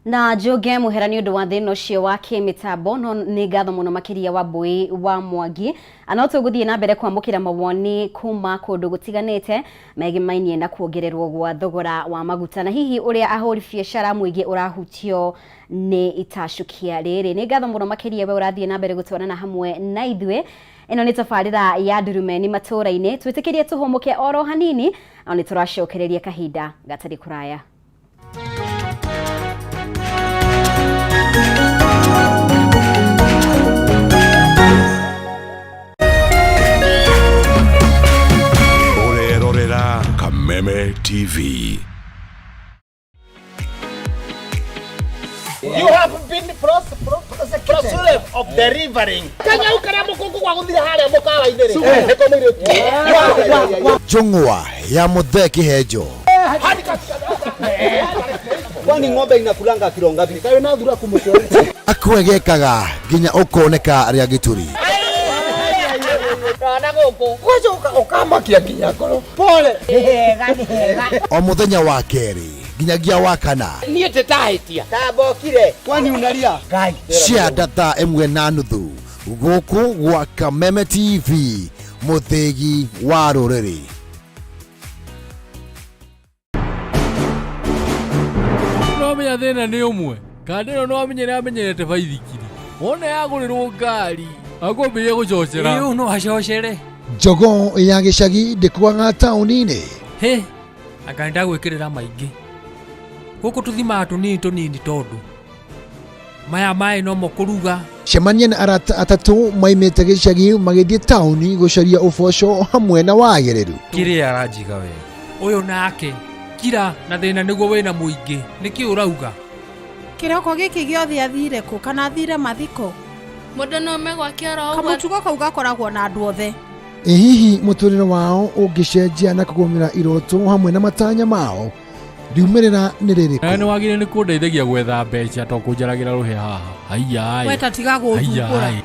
Na njuge muhera nĩ ũndũ wa thĩna ũcio wa kĩmĩtambo, no nĩ ngatho mũno makĩria wa Mbui wa Mwangi. No tũgũthiĩ na mbere kwamũkĩra mawoni kuma kũndũ gũtiganĩte megemainie na kuongererwo gwa thogora wa maguta na hihi ũrĩa ahũri biacara mũingĩ ũrahutio nĩ itacũkia rĩrĩ. Nĩ ngatho mũno makĩria we ũrathiĩ na mbere gũtwarana hamwe na ithuĩ. Ĩno nĩ tabarĩra ya Ndurumeni matũũra-inĩ. Twĩtĩkĩrie tũhũmũke oro hanini, no nĩ tũracokereria kahinda gatarĩ kũraya. Ũrerorera Kameme TV. You have been prosecuted of delivering. Kanyau karia mukungu gwa guthire haria mukawa-inĩ rĩ. Nĩko mũirĩtu. Njũng'wa ya Mũthee Kĩhenjo. Kwani ng'ombe inakulanga kilo ngapi? Kayo na thura kumuchora. Akwegekaga nginya ũkoneka rĩa gĩturi. Rona gũkũ. Kwanza ukamakia nginya ngoro. Pole. O mũthenya wa kerĩ nginyagia wa kana. Niĩ ndĩtahĩtia. Tambokire. Kwani unalia? Ngai. Cia thaa 1:30 gũkũ gwa Kameme TV, mũthĩgi wa rũrĩrĩ. No menya thĩna nĩ ũmwe kanda ĩno no amenye nĩ amenyerete baithikiri, wona yagũrĩrwo ngari akwambĩrĩria gũcocera. Ĩĩ, no acocere. Njogoo ya gĩcagi ndĩkuaga taũni-inĩ. Hĩ, anga nĩndagwĩkĩrĩra maingĩ. Gũkũ tũthimaga tũnini tũnini tondũ maya maĩ nomo kũruga. Cemania na arata atatũ maimĩte gĩcagi magĩthiĩ taũni gũcaria ũboco hamwe na wagĩrĩru. Kĩrĩa aranjiga wega. Ũyũ nake kira na thĩna nĩguo wĩna mũingĩ. Nĩkĩ ũrauga? Kĩroko gĩkĩ gĩothe athire kũ kana athire mathiko? Mũndũ no ome gwake oro ũguo. Kamũtugo kau gakoragwo na andũ othe. Ĩ hihi mũtũrĩre wao ũngĩcenjia na kũgũmĩra iroto hamwe na matanya mao, riumĩrĩra nĩ rĩrĩkũ? Na nĩ wagĩrĩire nĩ kũndeithagia gwetha mbeca to kũnjaragĩra rũhĩa haha. Haiya. We ta tiga gũthumbũra.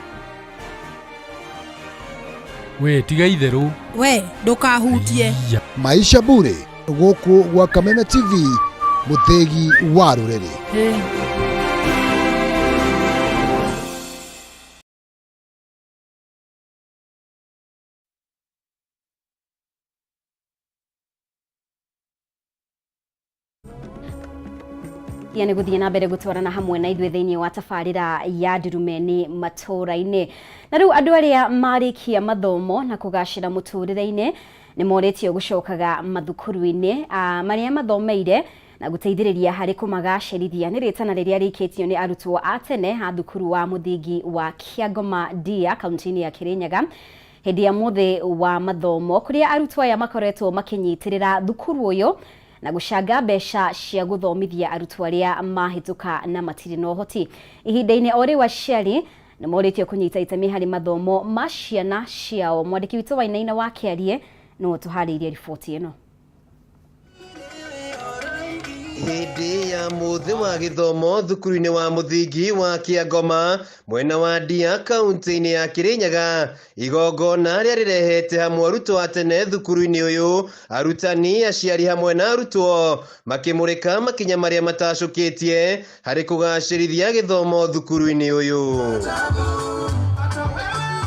We tiga itherũ. We ndũkahutie. Haiya. Maisha Bure gũkũ gwa Kameme TV, mũthĩgi wa rũrĩrĩ. Hĩ. Ia nĩ gũthiĩ na mbere gũtwarana hamwe na ithuĩ thĩinĩ wa tabarĩra ya Ndurumeni matũũra-inĩ. Na rĩu andũ arĩa marĩkia mathomo na kũgacĩra mũtũrĩre-inĩ nĩ morĩtio gũcokaga mathukuru-inĩ marĩa mathomeire na gũteithĩrĩria harĩ kũmagacĩrithia. Nĩ rĩtana rĩrĩa rĩikĩtio nĩ arutwo a tene a thukuru wa mũthingi wa Kĩangoma Ndia kaunti-inĩ ya Kĩrĩnyaga hĩndĩ ya mũthĩ wa mathomo, kũrĩa arutwo aya makoretwo makĩnyitĩrĩra thukuru ũyũ na gũcanga mbeca cia gũthomithia arutwo arĩa mahĩtũka na matirĩ na ũhoti. Ihinda-inĩ o rĩu aciari nĩ morĩtio kũnyita itemi harĩ mathomo ma ciana ciao. Mwandĩki witũ Wainaina wa Kĩarie nĩwe ũtũharĩirie riboti ĩno. Hĩndĩ ya mũthĩ wa gĩthomo thukuru-inĩ wa mũthingi wa Kĩangoma mwena wa Ndia kaunti-inĩ ya Kĩrĩnyaga, igongona rĩa rĩrehete hamwe arutwo a tene thukuru-inĩ ũyũ, arutani, aciari hamwe na arutwo makĩmũrĩka makinya marĩa matacũkĩtie harĩ kũgacĩrithia gĩthomo thukuru-inĩ ũyũ.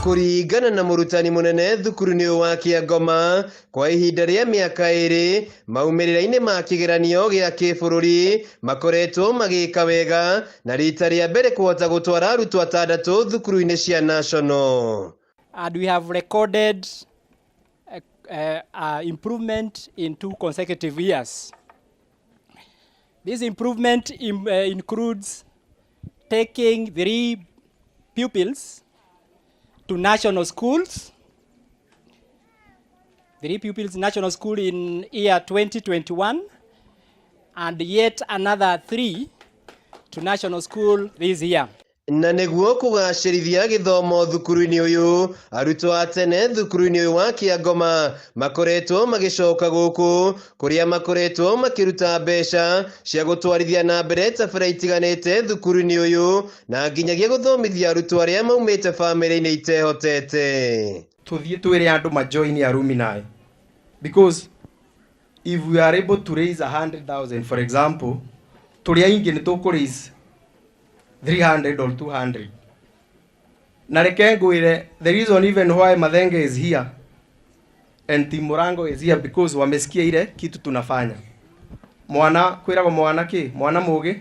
Kũringana na mũrutani mũnene thukuru-inĩ ũyũ wa Kĩangoma, kwa ihinda rĩa mĩaka 2 maumĩrĩra-inĩ ma kĩgeranio gĩa kĩbũrũri makoretwo magĩka wega na rita rĩa mbere kũhota gũtwara arutwo atandatũ thukuru-inĩ cia national. And we have recorded improvement in 2 consecutive years. This improvement includes taking 3 pupils to national schools, 3 pupils national school in year 2021, and yet another 3 to national school this year. Na nĩguo kũgacĩrithia gĩthomo thukuru-inĩ ũyũ, arutwo a tene thukuru-inĩ ũyũ wa Kĩangoma makoretwo magĩcoka gũkũ kũrĩa makoretwo makĩruta mbeca cia gũtwarithia na mbere tabarĩra itiganĩte thukuru-inĩ ũyũ na nginyagia gũthomithia arutwo arĩa maumĩte bamĩrĩ-inĩ itehotete. Tũthiĩ twĩre andũ majoin alumni, because if we are able to raise 100,000, for example, Tũrĩ aingĩ nĩ tũkũ raise 300 or 200. Na reke ngwĩre, the reason even why Mathenge is here and Team Murango is here, because wamesikia ile kitu tunafanya. Mwana kwĩragwo mwana kĩ mwana mũgĩ.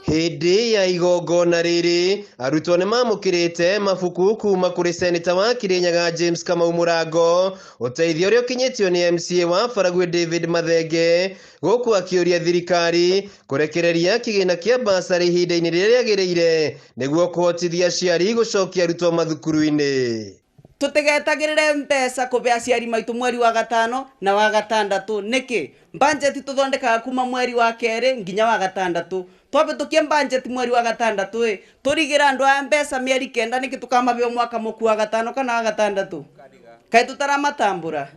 Hĩndĩ ya igongona rĩrĩ, arutwo nĩ mamũkĩrĩte mabuku kuma kũrĩ seneta wa Kirinyaga James Kamau Mũrango, ũteithio ũrĩa ũkinyĩtio nĩ MCA wa Baragwi David Mathenge, gũkũ akĩũria thirikari kũrekereria kĩgĩna kĩa basarĩ ihinda-inĩ rĩrĩa rĩagĩrĩire nĩguo kũhotithia aciari gũcokia arutwo mathukuru-inĩ. Tutigetagirire mbeca kube aciari maitu mweri wa gatano na wa gatandatu. Niki budget tuthondekaga kuma mweri wa keri nginya wa gatandatu. Twabitukie budget mweri wa gatandatu i turigira andu aya mbeca mieri 9, niki tukamabeo mwaka muku wa gatano kana wa gatandatu? Kai tutaramatambura?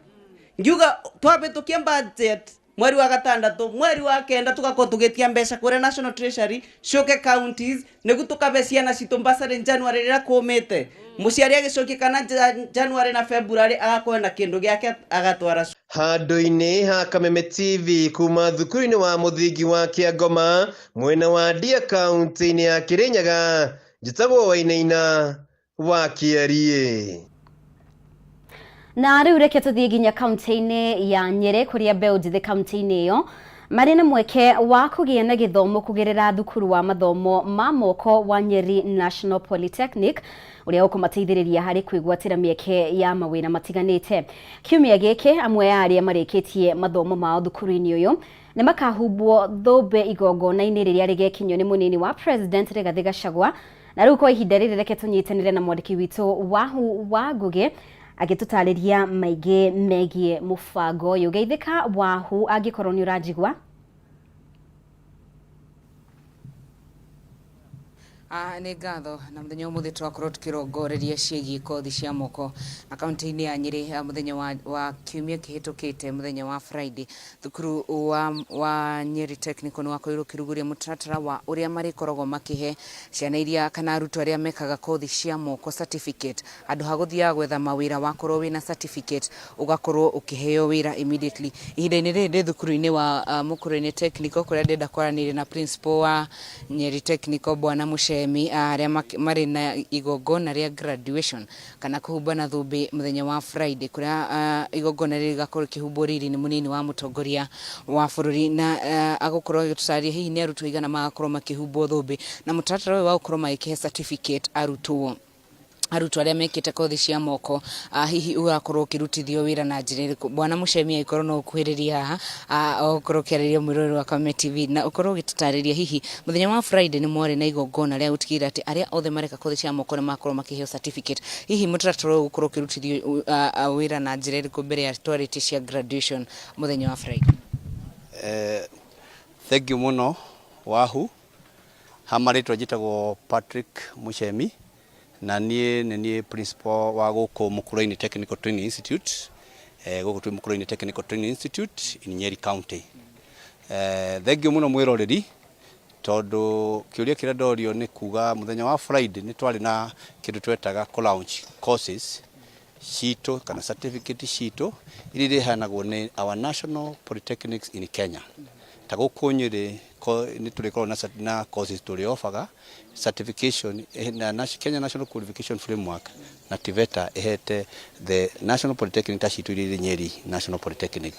Ngiuga twabitukie budget mweri wa gatandatu, mweri wa 9 tugakorwo tugitia mbeca kuria National Treasury ciuke counties niguo tukabe ciana citu bursary January rĩrĩa kũmĩte. Mũciari agĩcokia kana January na February agakorwo na kĩndũ gĩake agatwara. Handũ-inĩ ha Kameme TV kuma thukuru-inĩ wa mũthingi wa Kĩangoma mwena wa Ndia kaunti-inĩ ya Kirinyaga, njĩtagwo Wainaina wa Kĩariĩ. Na rĩu reke tũthiĩ nginya kaunti-inĩ ya Nyĩrĩ, kũrĩa mbeũ njĩthĩ kaunti-inĩ ĩyo marĩ na mweke wa kũgĩa na gĩthomo kũgerera thukuru wa mathomo ma moko wa Nyeri National Polytechnic, ũrĩa ũkũmateithĩrĩria harĩ kwĩgwatĩra mĩeke ya mawĩra matiganĩte. Kiumia gĩkĩ, amwe a arĩa marĩkĩtie mathomo mao thukuru-inĩ ũyũ nĩ makahumbwo thũmbĩ igongona-inĩ rĩrĩa rĩgekinyio nĩ mũnini wa President Rigathĩ Gachagua. Na rĩu kwa ihinda rĩrĩ, reke tũnyitanĩre na mwandĩki witũ Wahu wa Ngũgĩ agĩtũtarĩria maingĩ megiĩ mũbango ũyũ. Geithĩka Wahu, angĩkorwo nĩ ũranjigua. Nĩ ngatho. Na mũthenya ũmũthĩ twakorwo tũkĩrongoreria ciĩgiĩ kothi cia moko na kaunti-inĩ ya Nyĩrĩ. Mũthenya wa kiumia kĩhĩtũkĩte, mũthenya wa Friday, thukuru wa Nyeri Technical nĩ wakorirwo ũkĩrugũria mũtaratara wa ũrĩa marĩkoragwo makĩhe ciana iria kana arutwo arĩa mekaga kothi cia moko certificate, handũ ha gũthiaga gwetha mawĩra, wakorwo wĩna certificate ũgakorwo ũkĩheo wĩra immediately. Ihinda-inĩ rĩrĩ ndĩ thukuru-inĩ wa Mũkũrũ-inĩ Technical, kũrĩa ndĩrenda kwaranĩria na principal wa Nyeri Technical, Bwana Mũcemi, arĩa marĩ na igongona rĩa graduation kana kũhumbana thũmbĩ mũthenya wa Friday, kũrĩa igongona rĩrĩ rĩgakorwo rĩkĩhumbwo riri nĩ mũnini wa mũtongoria wa bũrũri, na agũkorwo agĩtũtarĩria hihi nĩ arutwo aigana magakorwo makĩhumbwo thũmbĩ, na mũtaratara ũyũ wa gũkorwo magĩkĩhe certificate arutwo arĩa mekĩte kothi cia moko, hihi ũgakorwo ũkĩrutithio wĩra na njĩra ĩrĩkũ. Bwana Mũcemi, angĩkorwo no ũkuhĩrĩrie haha, ũkorwo ũkĩarĩria mwĩroreri wa Kameme TV na ũkorwo ũgĩtũtarĩria hihi mũthenya wa Friday nĩ mwarĩ na igongona rĩa gũtigĩrĩra atĩ arĩa othe mareka kothi cia moko nĩ makorwo makĩheo certificate. Hihi mũtaratara ũyũ ũgũkorwo ũkĩrutithio wĩra na njĩra ĩrĩkũ mbere ya twarĩtie cia graduation mũthenya wa Friday? Thank you mũno, Wahu. Ha marĩtwa njĩtagwo Patrick Muchemi, na niĩ nĩ niĩ principal wa gũkũ Mũkũrũ-inĩ Technical Training Institute. Gũkũ twĩ Mũkũrũ-inĩ Technical Training Institute in Nyeri County. Thank you mũno mwĩroreri, tondũ kĩũria kĩrĩa ndorio nĩ kuga mũthenya wa Friday nĩ twarĩ na kĩndũ twetaga kũ launch courses citũ kana certificate citũ iria irehanagwo nĩ our national polytechnics in Kenya. Ta gũkũ Nyĩrĩ nĩ tũrĩkoragwo na courses tũrĩ offerga certification na Kenya National Qualification Framework na TVETA ĩhete the National Polytechnic ta citũ iria irĩ Nyeri National Polytechnic.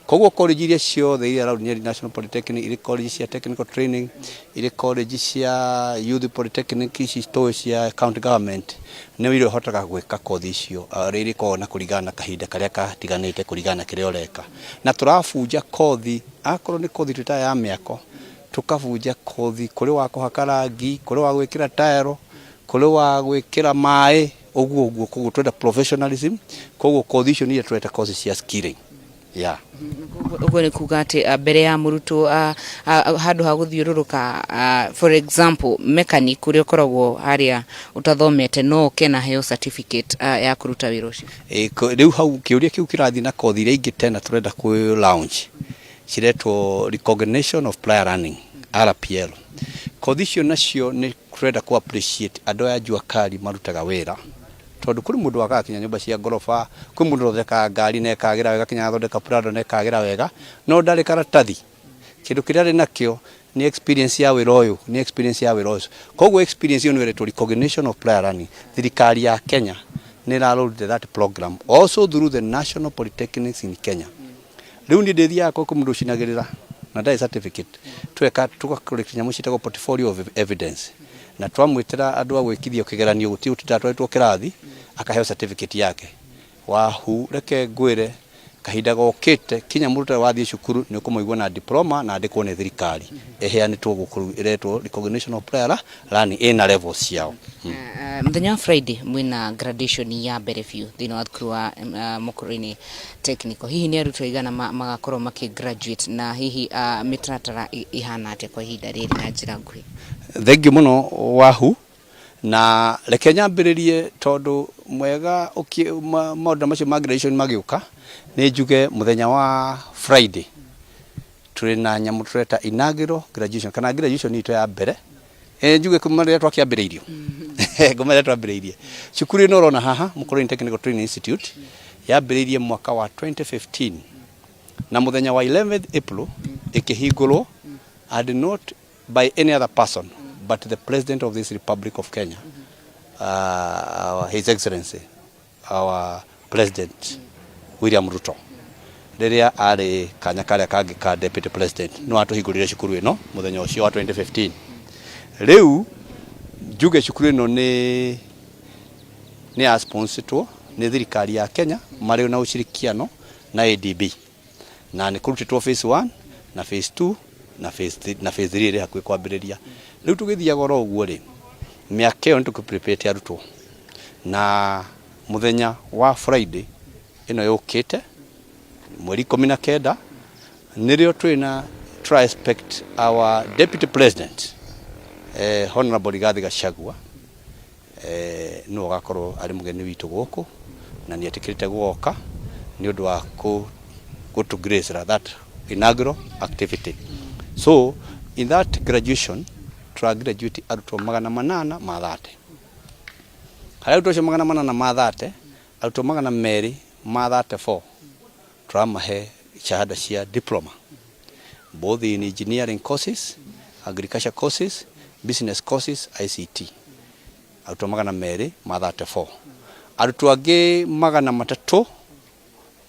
Koguo college iria ciothe iria around Nyeri National Polytechnic, irĩ college cia technical training, irĩ college cia youth polytechnic ici tũĩ cia county government, nĩ iria ũhotaga gwĩka kothi icio arĩa irĩkoragwo na kũringana na kahinda karĩa katiganĩte, kũringana na kĩrĩa ũreka. Na tũrabunja kothi, akorwo nĩ kothi twĩtaga ya mĩako, tũkabunja kothi kũrĩ wa kũhaka rangi, kũrĩ wa gwĩkĩra taero, kũrĩ wa gwĩkĩra maĩ, ũguo ũguo. Koguo twenda professionalism, koguo kothi icio nĩ iria tũreta kothi cia skilling, yeah. Ũguo nĩ kuga atĩ mbere ya mũrutwo, handũ ha gũthiũrũrũka, for example mechanic ũrĩa ũkoragwo harĩa ũtathomete, no ũke na heo certificate ya kũruta wĩra ũcio? Rĩu hau kĩũria kĩu kĩrathiĩ na kothi iria ingĩ tena tũrenda kwĩ launch ciretwo recognition of prior learning, RPL. Kothi icio nacio nĩ tũrenda kũ appreciate andũ aya jua kali marutaga wĩra, tondũ kũrĩ mũndũ wakaga kinya nyũmba cia ngoroba, kwĩ mũndũ ũthondekaga ngari na ĩkagĩra wega, kinya athondeka Prado na ĩkagĩra wega, no ndarĩ karatathi. Kĩndũ kĩrĩa arĩ nakĩo nĩ experience ya wĩra ũyũ, nĩ experience ya wĩra ũcio. Koguo experience ĩyo nĩyo ĩretwo recognition of prior learning. Thirikari ya Kenya nĩ ĩra that program also through the National Polytechnics in Kenya. Rĩu niĩ ndĩthiaga kwĩ mũndũ ũcinagĩrĩra na ndarĩ certificate, tweka tũga collect nyamũ ciĩtagwo portfolio of evidence, na twamwĩtĩra andũ a gwĩkithio kĩgeranio, gũtirĩ gũtinda atwarĩtwo kĩrathi, akaheo certificate yake. Wahu, reke ngwĩre, kahinda gokĩte kinya mũndũ ũtarĩ wathiĩ cukuru nĩ ũkũmũigua na diploma na andĩkwo nĩ thirikari ĩheanĩtwo gũkũ, ĩretwo recognition of prior learning, ĩna levels ciao. Mũthenya wa Friday mwĩna graduation ya mbere biũ thĩinĩ wa thukuru wa Mũkũrũ-inĩ Technical. Hihi nĩ arutwo aigana magakorwo makĩ graduate, na hihi mĩtaratara ĩhana atĩa kwa ihinda rĩrĩ na njĩra nguhĩ? Thengiũ mũno Wahu, na reke nyambĩrĩrie tondũ mwega maũndũ macio ma graduation magĩũka, nĩ njuge mũthenya wa Friday tũrĩ na nyamũ tũreta inaugural graduation, kana graduation itũ ya mbere. Njuge kuma rĩrĩa twakĩambĩrĩirio, kuma rĩrĩa twambĩrĩirie cukuru ĩno ũrona haha, Mũkũrũ Technical Training Institute, yambĩrĩirie mwaka wa 2015 na mũthenya wa 11th April ĩkĩhingũrwo, and not by any other person but the President of this Republic of Kenya, His Excellency our President William Ruto, rĩrĩa arĩ kanya karĩa kangĩ ka Deputy President, no atũhingũrire cukuru ĩno mũthenya ũcio wa 2015. Rĩu njuge cukuru ĩno nĩ ya sponsored nĩ thirikari ya Kenya marĩ na ushirikiano na ADB, na nĩ kũrutĩtwo phase 1 na phase 2 na phase 3, na phase 3 ĩrĩ hakuhĩ kwambĩrĩria. Rĩu tũgĩthiaga oro ũguo rĩ, mĩaka ĩyo nĩ tũkĩ arutwo, na mũthenya wa Friday ĩno yũkĩte, mweri 19, nĩrĩo twĩna try expect our Deputy President, Honorable Rigathi Gachagua, nĩwe ũgakorwo arĩ mũgeni witũ gũkũ, na nĩ etĩkĩrĩte gũgoka nĩ ũndũ wa kũ grace that inaugural activity. So in that graduation tũra graduate arutwo 830. Harĩ arutwo acio 830, arutwo 234 tũramahe shahada cia diploma, both in engineering courses, agriculture courses, business courses, ICT. Arutwo 234. Arutwo angĩ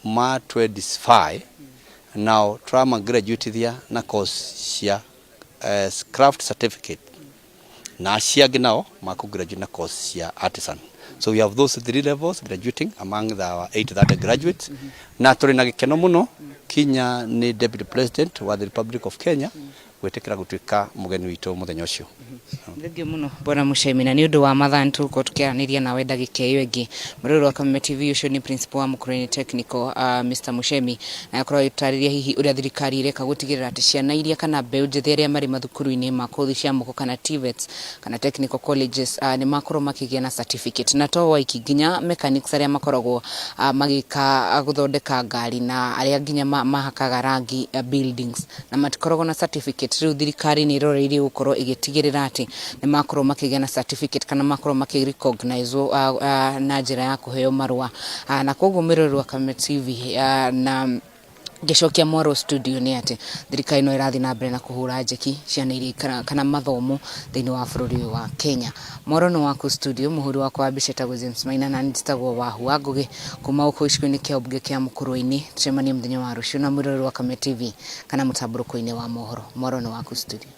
325 nao tũrama graduate na course cia craft certificate, na acio angĩ nao makũ graduate na course cia artisan. So we have those three levels graduating among the 830 graduates. Na tũrĩ na gĩkeno mũno kinya nĩ Deputy President wa the Republic of Kenya gwĩtĩkĩra gũtuĩka mũgeni witũ mũthenya ũcio. Thengiũ mũno, Bwana Muchemi, na nĩ ũndũ wa mathaa nĩ tũgũkorwo tũkĩaranĩria nawe ndagĩka ĩyo ĩngĩ. Mũrori wa Kameme TV, ũcio nĩ principal wa Mukurweini Technical, Mr Muchemi, na akorwo agĩtũtarĩria hihi ũrĩa thirikari ĩreka gũtigĩrĩra atĩ ciana iria kana mbeũ njĩthĩ arĩa marĩ mathukuru-inĩ ma kothi cia moko kana TVETs kana technical colleges nĩ makorwo makĩgĩa na certificate, na to waiki, nginya mechanics arĩa makoragwo magĩka gũthondeka ngari na arĩa nginya mahakaga rangi buildings na matikoragwo na certificate. Rĩu thirikari nĩ ĩroreirie gũkorwo ĩgĩtigĩrĩra atĩ nĩ makorwo makĩgĩa na certificate kana makorwo makĩ recognize na njĩra ya kũheo marũa. Na koguo mwĩroreri wa Kameme TV, na ngĩcokia mwaro studio, nĩ atĩ thirikari no ĩrathiĩ na mbere na kũhũra njeki ciana iria ikaraga kana mathomo thĩinĩ wa bũrũri ũyũ wa Kenya. Mwaro nĩ waku studio. Mũhũri wakwa wa mbica etagwo James Maina, na njĩtagwo Wahu wa Ngũgĩ kuma gũkũ gĩcigo-inĩ kĩa ũmbunge kĩa Mũkũrwe-inĩ. Tũcemanie mũthenya wa rũciũ na mwĩroreri wa Kameme TV kana mũtambũrũko-inĩ wa mohoro. Mwaro nĩ waku studio.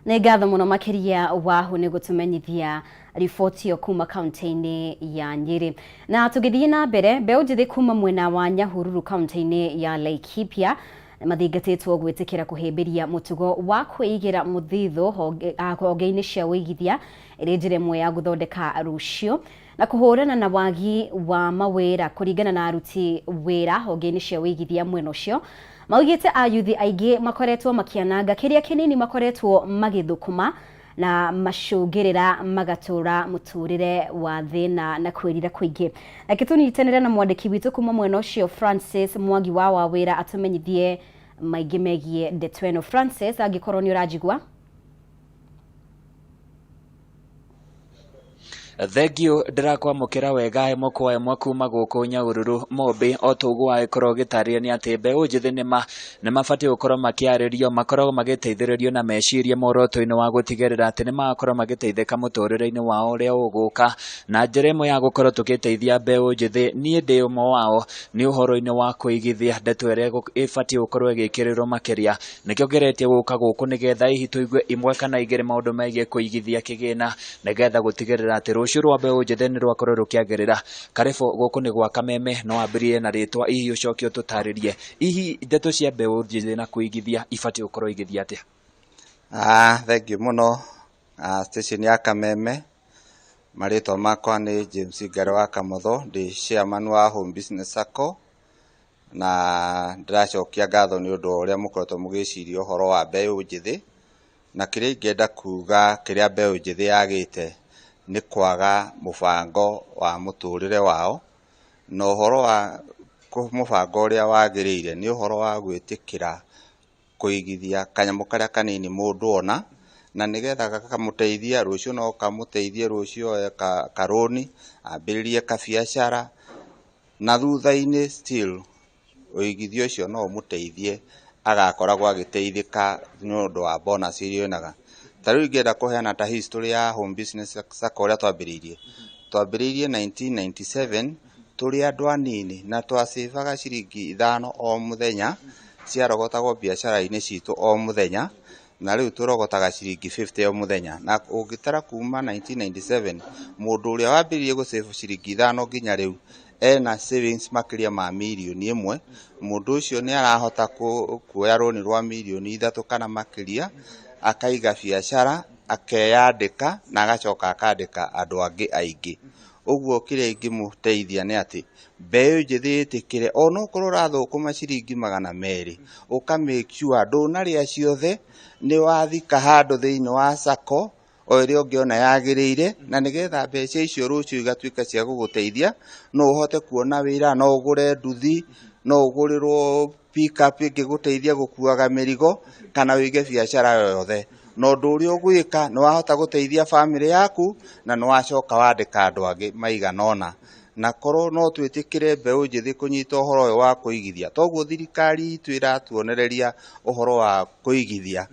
Nĩ ngatho mũno makĩria, Wahu, nĩ gũtũmenyithia riboti ĩyo kuma kaunti-inĩ ya Nyĩrĩ. Na tũgĩthiĩ na mbere, mbeũ njĩthĩ kuma mwena wa Nyahururu kaunti-inĩ ya Laikipia mathingatĩtwo gwĩtĩkĩra kũhĩmbĩria mũtugo wa kwĩigĩra mũthithũ honge-inĩ cia ũigithia ĩrĩ njĩra ĩmwe ya gũthondeka rũciũ na kũhũrana na wagi wa mawĩra. Kũringana na aruti wĩra honge-inĩ cia ũigithia mwena ũcio, maugĩte ayuthi aingĩ makoretwo makĩananga kĩrĩa kĩnini makoretwo magĩthũkũma, na macũngĩrĩra magatũra mũtũrĩre wa thĩna na kwĩrira kũingĩ. Reke tũnyitanĩre na mwandĩki witũ kuma mwena ũcio, Francis Mwangi wa Wawĩra, atũmenyithie maingĩ megiĩ ndeto ĩno. Francis, angĩkorwo nĩ ũranjigua. Thengiũ ndĩrakwamũkĩra wega ĩmwe kwa ĩmwe kuma gũkũ Nyahururu Mũmbi. O ta ũguo wagĩkorwo ũgĩtarĩria nĩ atĩ mbeũ njĩthĩ nĩ mabatiĩ gũkorwo makĩarĩrio, makoragwo magĩteithĩrĩrio na meciria muoroto-inĩ wa gũtigĩrĩra atĩ nĩ magakorwo magĩteithĩka mũtũrĩre-inĩ wao ũrĩa ũgũka. Na njĩra ĩmwe ya gũkorwo tũgĩteithia mbeũ njĩthĩ, niĩ ndĩ ũmwe wao, nĩ ũhoro-inĩ wa kũigithia, ndeto ĩrĩa ĩbatiĩ gũkorwo ĩgĩkĩrĩrwo makĩria. Nĩkĩo ngeretie gũka gũkũ nĩgetha hihi tũigue imwe kana igĩrĩ maũndũ megiĩ kũigithia kĩgĩna, nĩgetha gũtigĩrĩra atĩ rũciũ rwa mbeũ njĩthĩ nĩ rwakorwo rũkĩagĩrĩra. Karĩbũ gũkũ nĩ gwa Kameme, no wambĩrĩrie na rĩtwa hihi ũcoke ũtũtarĩrie hihi ndeto cia mbeũ njĩthĩ na kũigithia ibatiĩ gũkorwo igĩthiĩ atĩa? Thank you mũno, station ya Kameme. Marĩtwa makwa nĩ James Ngare wa Kamotho, ndĩ chairman wa Home Business Sacco, na ndĩracokia ngatho nĩ ũndũ wa ũrĩa mũkoretwo mũgĩciria ũhoro wa mbeũ njĩthĩ. Na kĩrĩa ingĩenda kuga kĩrĩa mbeũ njĩthĩ yagĩte nĩ kwaga mũbango wa mũtũrĩre wao, na ũhoro wa mũbango ũrĩa wagĩrĩire nĩ ũhoro wa gwĩtĩkĩra kũigithia kanyamũ karĩa kanini mũndũ ona, na nĩgetha gakamũteithia rũciũ, no kamũteithie rũciũ oe karũni ambĩrĩrie kabiacara, na thutha-inĩ still ũigithio ũcio no ũmũteithie agakoragwo agĩteithĩka nĩ ũndũ wa bonus iria onaga. Ta rĩu ingĩenda kũheana ta history ya Home Business Sacco ũrĩa twambĩrĩirie 1997 tũrĩ andũ anini, na twacĩbaga ciringi 5 o mũthenya, ciarogotagwo biacara-inĩ citũ o mũthenya, na rĩu tũrogotaga ciringi 50 o mũthenya. Na ũngĩtara kuma 1997 mũndũ ũrĩa wambĩrĩirie gũcĩbu ciringi 5 nginya rĩu ena savings makĩria ma mirioni 1. Mũndũ ũcio nĩ arahota kuoya rũni rwa mirioni 3 kana makĩria, akaiga biacara, akeyandĩka na agacoka akandĩka andũ angĩ aingĩ. Ũguo kĩrĩa ingĩmũteithia nĩ atĩ mbeũ njĩthĩ ĩtĩkĩre onokorwo ũrathũkũma ciringi 200, ũka make sure ndũnarĩa ciothe, nĩ wathika handũ thĩinĩ wa sacco o ĩrĩa ũngĩona yagĩrĩire, na nĩgetha mbeca icio rũciũ igatuĩka cia gũgũteithia. No ũhote kuona wĩra, no ũgũre nduthi, no ũgũrĩrwo pick-up ĩngĩgũteithia gũkuaga mĩrigo, kana wĩige biacara yothe. Na ũndũ ũrĩa ũgwĩka nĩ wahota gũteithia bamĩrĩ yaku, na nĩ wacoka wandĩka andũ angĩ maigana ũna. Na korwo no twĩtĩkĩre mbeũ njĩthĩ kũnyita ũhoro ũyũ wa kũigithia, toguo thirikari itũ ĩratuonereria ũhoro wa kũigithia,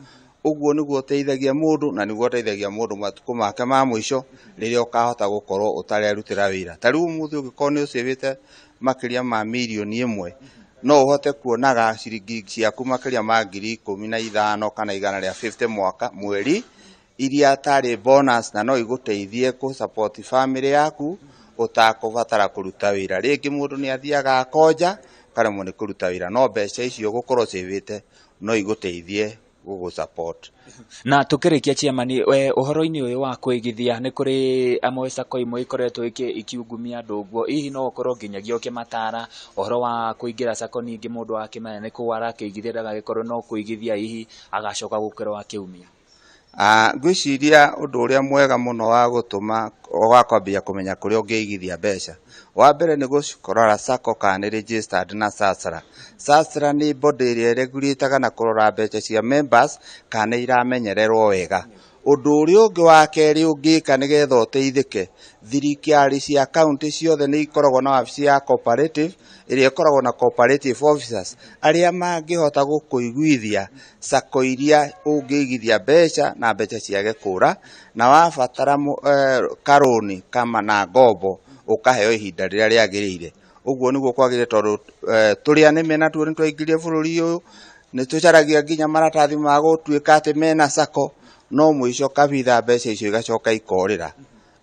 ũguo nĩguo ũteithagia mũndũ, na nĩguo ũteithagia mũndũ matukũ make ma mũico rĩrĩa ũkahota gũkorwo ũtarerutĩra wĩra. Ta rĩu ũmũthĩ ũngĩkorwo nĩ ũcĩvĩte makĩria ma mirioni 1, no ũhote kuonaga ciringi ciaku makĩria ma 15,000 kana 150 mwaka mweri, iria tarĩ bonus, na no igũteithie kũ support family yaku ũtakũbatara kũruta wĩra. Rĩngĩ mũndũ nĩ athiaga akonja ũkaremwo nĩ kũruta wĩra, no mbeca icio ũgũkorwo ũcĩvĩte no igũteithie gũgũ support. Na tukĩrĩkia, chairman, we ũhoro-inĩ ũyũ wa kũigithia, nĩ kũrĩ amwe sacco imwe ikoretwo ikiungumia andũ ũguo, hihi no ũkorwo nginyagia ũkĩmatara ũhoro wa kũingĩra sacco, ningĩ mũndũ akĩmenya nĩ kũ arakĩigithia, ndagagĩkorwo no kũigithia hihi agacoka gũkorwo akĩumia? Ngwĩciria ũndũ ũrĩa mwega mũno wa gũtũma wa kwambia kũmenya kũrĩa ũngĩigithia mbeca, wa mbere nĩ gũkũrora sacco kana nĩ registered na SASRA. SASRA nĩ body ĩrĩa ĩregulĩtaga na kũrora mbeca cia members kana nĩ iramenyererwo wega. Ũndũ ũrĩa ũngĩ wa kerĩ ũngĩka nĩgetha ũteithĩke, thirikari cia kaunti ciothe nĩ ikoragwo na wabici ya cooperative ĩrĩa ĩkoragwo na cooperative officers arĩa mangĩhota gũkũiguithia sacco iria ũngĩigithia mbeca na mbeca ciage kũra, na wabatara karũni kama na ngombo ũkaheo ihinda rĩrĩa rĩagĩrĩire. Ũguo nĩguo kwagĩrĩire, tondũ tũrĩ anĩme na tuo nĩ twaingĩrire bũrũri ũyũ, nĩ tũcaragia nginya maratathi ma gũtuĩka atĩ mena sacco, no mũico kabitha mbeca icio igacoka ikorĩra.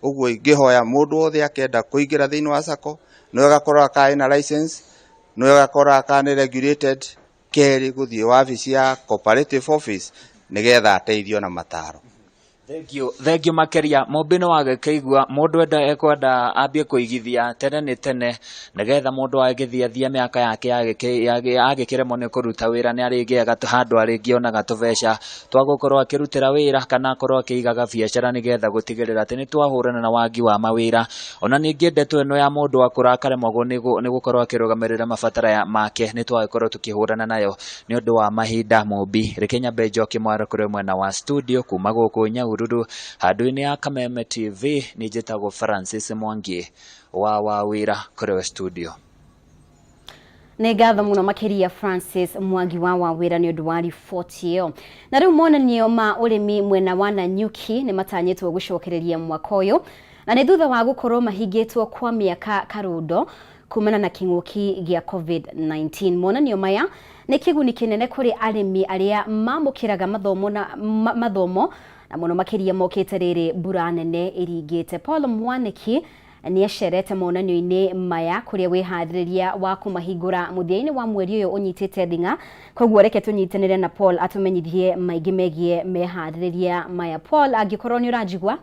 Ũguo ingĩhoya mũndũ wothe akĩenda kũingĩra thĩinĩ wa sacco, nĩ wega kũrora kana ĩna license, nĩ wega kũrora kana nĩ regulated, kerĩ gũthiĩ wabici ya cooperative office nĩgetha ateithio na mataro. Thengiũ, thengiũ makĩria. Mũmbi nĩ wagĩkĩigua mũndũ enda ekwenda ambie kũigithia tene nĩ tene, nĩgetha mũndũ agĩthiĩ athie mĩaka yake agĩkĩremwo nĩ kũruta wĩra, nĩ arĩgĩaga handũ arĩngĩonaga tũbeca twa gũkorwo akĩrutĩra wĩra kana akorwo akĩigaga biacara, nĩgetha gũtigĩrĩra atĩ nĩ twahũrana na wagi wa mawĩra. Ona ningĩ ndeto ĩno ya mũndũ akũra akaremagwo nĩ gũkorwo akĩrũgamĩrĩra mabatara make, nĩ twagĩkorwo tũkĩhũrana nayo. Nĩ ũndũ wa mahinda, Mũmbi, reke nyambe njoke mwaro kũrĩ mwena wa studio kuma gũkũ Nyahururu. Nyahururu handũ-inĩ ya Kameme TV nĩ njĩtagwo Francis Mwangi wa Wawĩra kũrĩ we studio. Nĩ ngatho mũno makĩria Francis Mwangi wa Wawĩra nĩ ũndũ wa riboti ĩyo. Na rĩu monanio ma ũrĩmi mwena wa Nanyuki nĩ matanyĩtwo gũcokereria mwaka ũyũ na nĩ thutha wa gũkorwo mahingĩtwo kwa mĩaka karũndo kumana na kĩng'ũki gĩa COVID-19. Monanio maya nĩ kĩguni kĩnene kũrĩ arĩmi arĩa mamũkĩraga mathomo na mathomo na mũno makĩria mokĩte rĩrĩ mbura nene ĩringĩte. Paul Mwanĩki nĩ acerete monanio-inĩ maya kũrĩa wĩharĩrĩria wa kũmahingũra mũthia-inĩ wa mweri ũyũ ũnyitĩte thing'a. Koguo reke tũnyitanĩre na Paul atũmenyithie maingĩ megiĩ meharĩrĩria maya. Paul, angĩkorwo nĩ ũranjigua.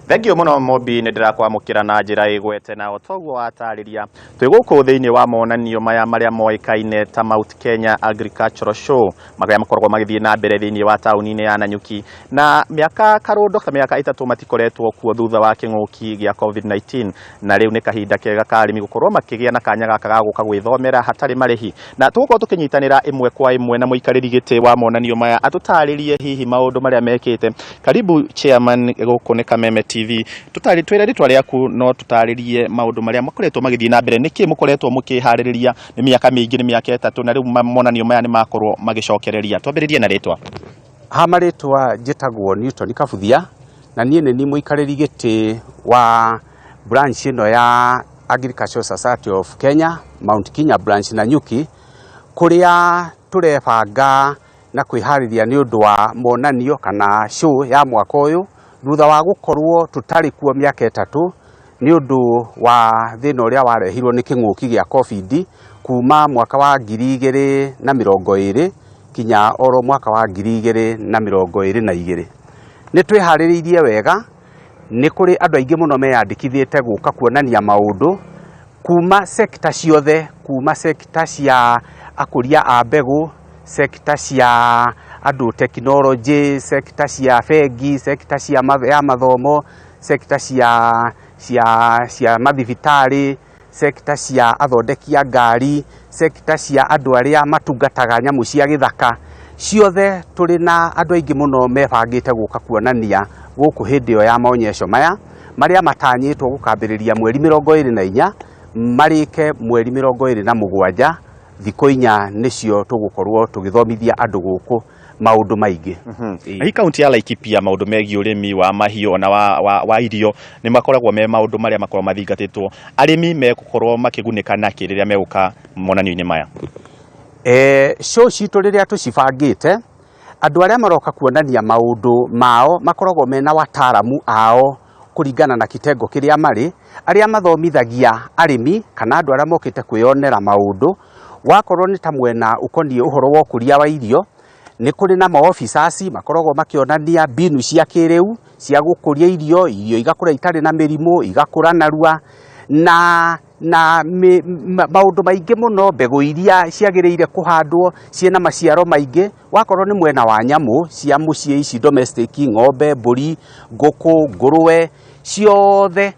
Thengiũ mũno Mobi, nĩ ndĩrakwamũkĩra na njĩra ĩgwete na o toguo watarĩria twĩ gũkũ thĩinĩ wa monanio maya marĩa moĩkaine ta Mount Kenya Agricultural Show marĩa makoragwo magĩthiĩ na mbere thĩinĩ wa taũni-inĩ ya Nanyuki na mĩaka karũndo ta mĩaka ĩtatũ matikoretwo kuo thutha wa kĩng'ũki gĩa COVID-19 na rĩu nĩ kahinda kega ka arĩmi gũkorwo makĩgĩa na kanya gaka ga gũka gwĩthomera hatarĩ marĩhi na tũgũkorwo tũkĩnyitanĩra ĩmwe kwa ĩmwe na mũikarĩri gĩtĩ wa monanio maya atũtarĩrie hihi maũndũ marĩa mekĩte. Karibu chairman, gũkũ nĩ Kameme TV. Tũtarĩ twĩre rĩtwa rĩaku no tũtarĩrie maũndũ marĩa makoretwo magĩthiĩ na mbere, nĩkĩ mũkoretwo mũkĩharĩrĩria nĩ mĩaka mĩingĩ, nĩ mĩaka ĩtatũ na rĩu monanio maya nĩ makorwo magĩcokereria. Twambĩrĩrie na rĩtwa. Ha marĩtwa njĩtagwo Newton Kabuthia na niĩ nĩ niĩ mũikarĩri gĩtĩ wa branch ĩno ya Agricultural Society of Kenya Mount Kenya branch Nanyuki, kũrĩa tũrebanga na kwĩharĩria nĩ ũndũ wa monanio kana show ya mwaka ũyũ thutha wa gũkorwo tũtarĩ kuo mĩaka ĩtatũ nĩ ũndũ wa thĩna ũrĩa warehirwo nĩ kĩng'ũki gĩa COVID kuma mwaka wa 2020 kinya oro mwaka wa 2022. Nĩ twĩharĩrĩirie wega, nĩ kũrĩ andũ aingĩ mũno meyandĩkithĩte gũka kuonania maũndũ kuma sekta ciothe, kuma sekta cia akũria a mbegũ, sekta cia andũ tekinoronjĩ, sekta cia bengi, sekta cia ya mathomo, sekta cia mathibitarĩ, sekta cia athondeki a ngari, sekta cia andũ arĩa matungataga nyamũ cia gĩthaka. Ciothe tũrĩ na andũ aingĩ mũno mebangĩte gũka kuonania gũkũ hĩndĩ ĩyo ya maonyesho maya marĩa matanyĩtwo gũkambĩrĩria mweri 24 marĩke mweri 27. Thikũ inya nĩcio tũgũkorwo tũgĩthomithia andũ gũkũ maũndũ maingĩ. Na hii kaunti ya Laikipia maũndũ megiĩ ũrĩmi wa mahiũ ona wa irio nĩ makoragwo me maũndũ marĩa makoragwo mathingatĩtwo. Arĩmi megũkorwo makĩgunĩka nakĩ rĩrĩa megũka monanio-inĩ maya? Show citũ rĩrĩa tũcibangĩte, andũ arĩa maroka kuonania maũndũ mao makoragwo mena wataaramu ao kũringana na kitengo kĩrĩa marĩ, arĩa mathomithagia arĩmi kana andũ arĩa mokĩte kwĩyonera maũndũ. Wakorwo nĩ ta mwena ũkoniĩ ũhoro wa ũkũria wa irio, nĩ kũrĩ na maofficers makoragwo makĩonania mbinu cia kĩrĩu cia gũkũria irio, irio igakũra itarĩ na mĩrimũ, igakũra narua na maũndũ maingĩ mũno, mbegũ iria ciagĩrĩire kũhandwo ciĩna maciaro maingĩ. Wakorwo nĩ mwena wa nyamũ cia mũciĩ ici domestic, ng'ombe, mbũri, ngũkũ, ngũrũwe, ciothe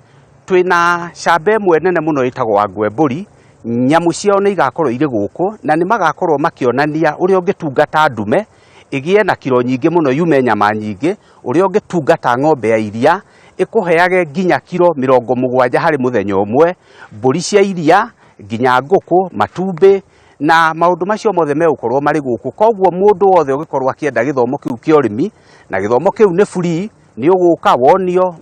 twĩna camba ĩmwe nene mũno ĩtagwo Wangwe mbũri. Nyamũ ciao nĩ igakorwo irĩ gũkũ na nĩ magakorwo makĩonania ũrĩa ũngĩtungata ndume ĩgĩe na kiro nyingĩ mũno yume nyama nyingĩ, ũrĩa ũngĩtungata ng'ombe ya iria ĩkũheage nginya kiro 70 harĩ mũthenya ũmwe, mbũri cia iria nginya ngũkũ, matumbĩ na maũndũ macio mothe megũkorwo marĩ gũkũ. Koguo mũndũ wothe ũngĩkorwo akĩenda gĩthomo kĩu kĩa ũrĩmi, na gĩthomo kĩu nĩ free, nĩ ũgũka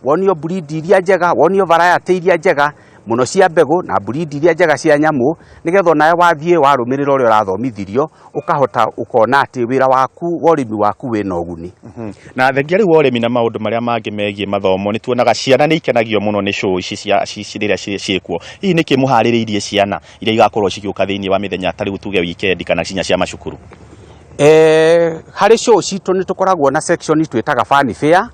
wonio breed iria njega, wonio variety iria njega mũno cia mbegũ na breed iria njega cia nyamũ, nĩgetha onawe wathiĩ warũmĩrĩra ũrĩa ũrathomithirio ũkahota ũkona atĩ wĩra waku wa ũrĩmi waku wĩna ũguni. Na thengia rĩu wa ũrĩmi na maũndũ marĩa mangĩ megiĩ mathomo, nĩ tuonaga ciana nĩ ikenagio mũno nĩ show ici cia rĩrĩa ciĩkuo. Hihi nĩkĩ mũharĩrĩirie ciana iria igakorwo cigĩũka thĩinĩ wa mĩthenya ta rĩu tuge weekend kana cinya cia macukuru? Harĩ show citũ nĩ tũkoragwo na section twĩtaga fun fair.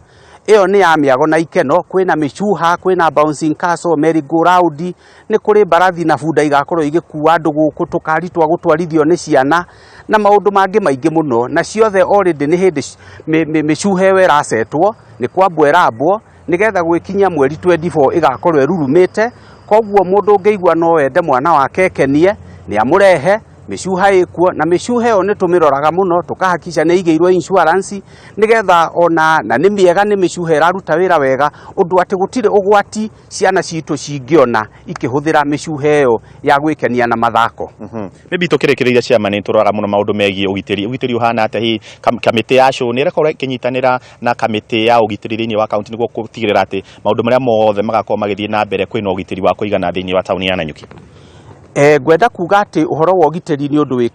Ĩyo nĩ ya mĩago na ikeno, kwĩna mĩcuha, kwĩna bouncing castle, merry go round, nĩ kũrĩ mbarathi na bunda igakorwo igĩkua andũ gũkũ, tũkari twa gũtwarithio nĩ ciana na maũndũ mangĩ maingĩ mũno. Na ciothe already nĩ hĩndĩ mĩcuha ĩyo ĩracetwo, nĩ kwambwo ĩrambwo nĩgetha gwĩkinyia mweri 24 ĩgakorwo ĩrurumĩte. Koguo mũndũ ũngĩigua no ende mwana wake ekenie nĩ amũrehe, Mĩcuha ĩkuo, na mĩcuha ĩyo nĩ tũmĩroraga mũno, tũkahakikisha nĩ ĩigĩirwo insurance nĩgetha ona na nĩ mĩega, nĩ mĩcuha ĩraruta wĩra wega ũndũ atĩ gũtirĩ ũgwati ciana citũ cingĩona ikĩhũthĩra mĩcuha ĩyo ya gwĩkenia na mathako. Maybe tũkĩrĩkĩrĩria ciama, nĩ tũroraga mũno maũndũ megiĩ ũgitĩri. Ũgitĩri ũhana atĩa? Hihi kamĩtĩ ya show nĩ ĩrakorwo ĩkĩnyitanĩra na kamĩtĩ ya ũgitĩri thĩinĩ wa kaunti nĩguo gũtigĩrĩra atĩ maũndũ marĩa mothe magakorwo magĩthiĩ na mbere kwĩna ũgitĩri wa kũigana thĩinĩ wa taũni ya Nanyuki? Ngwenda kuga atĩ ũhoro wa ũgitĩri nĩ ũndũ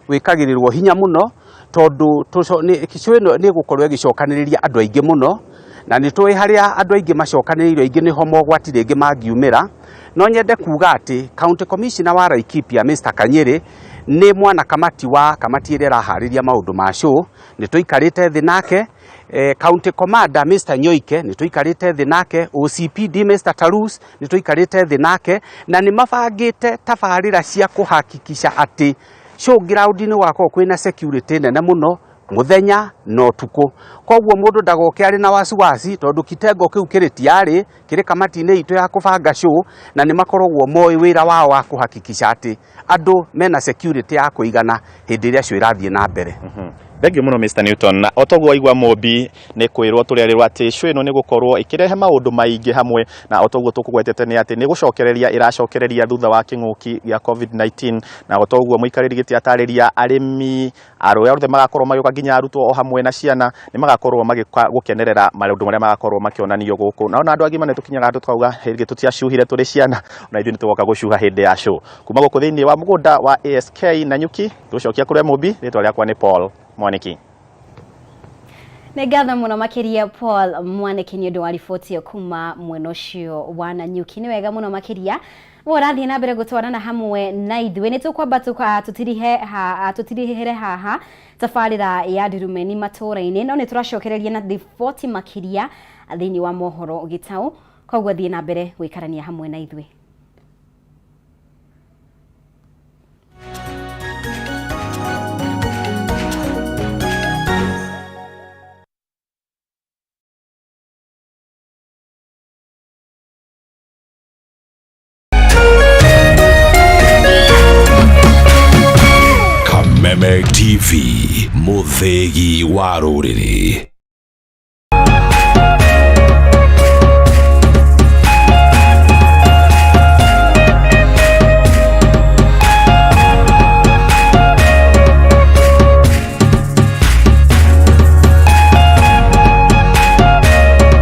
wĩkagĩrĩrwo hinya mũno, tondũ show ĩno nĩ ĩgũkorwo ĩgĩcokanĩrĩria andũ aingĩ mũno, na nĩ tũĩ harĩa andũ aingĩ macokanĩrĩirio aingĩ nĩho mogwati rĩngĩ mangiumĩra. No nyende kuga atĩ County Commissioner wa Laikipia Mr. Kanyiri nĩ mwana kamati wa kamati ĩrĩa ĩraharĩria maũndũ ma show, nĩ tũikarĩte thĩ nake. County Commander Mr. Nyoike nĩ tũikarĩte thĩ nake, OCPD Mr. Tarus nĩ tũikarĩte thĩ nake, na nĩ mabangĩte tabarĩra cia kũhakikisha atĩ show ground-inĩ gwakorwo kwĩna security nene mũno mũthenya na ũtukũ. Koguo mũndũ ndagoke arĩ na wasiwasi, tondũ kitengo kĩu kĩrĩ tiarĩ kĩrĩ kamati-inĩ itũ ya kũbanga show, na nĩ makoragwo moĩ wĩra wao wa kũhakikisha atĩ andũ mena security ya kũigana hĩndĩ ĩrĩa show ĩrathiĩ na mbere. Thengiũ mũno Mr. Newton. Na o toguo waigua Mũmbi, nĩ kwĩrwo tũrerĩrwo atĩ show ĩno nĩ gũkorwo ĩkĩrehe maũndũ maingĩ hamwe, na o toguo tũkũgwetete nĩ atĩ nĩ gũcokereria ĩracokereria thutha wa kĩng'ũki gĩa COVID-19, na o toguo mũikarĩri gĩtĩ atarĩria, arĩmi arĩa othe magakorwo magĩũka, nginya arutwo o hamwe na ciana, nĩ magakorwo magĩũka gũkenerera maũndũ marĩa magakorwo makĩonanio gũkũ. Na ona andũ agima nĩ tũkinyaga handũ tukauga hĩndĩ tũtiacuhire tũrĩ ciana, ona ithuĩ nĩ tũgoka gũcuha hĩndĩ ya show. Kuma gũkũ thĩinĩ wa mũgũnda wa ASK Nanyuki, tũcokia kũrĩa Mũmbi, rĩtwa rĩakwa nĩ Paul Mwaniki. Nĩ ngatho mũno makĩria Paul Mwaniki nĩ ũndũ wa riboti ĩyo kuma mwena ũcio wa Nanyuki. Nĩ wega mũno makĩria we ũrathiĩ na mbere gũtwarana hamwe na ithuĩ. Nĩ tũkwamba tũtirihĩre haha tabarĩra ya Ndurumeni matũũra-inĩ, no nĩ tũracokereria na riboti makĩria thĩinĩ wa mohoro gĩtaũ. Koguo thiĩ na mbere gũikarania hamwe na ithuĩ. Kameme TV, mũthĩgi wa rũrĩrĩ.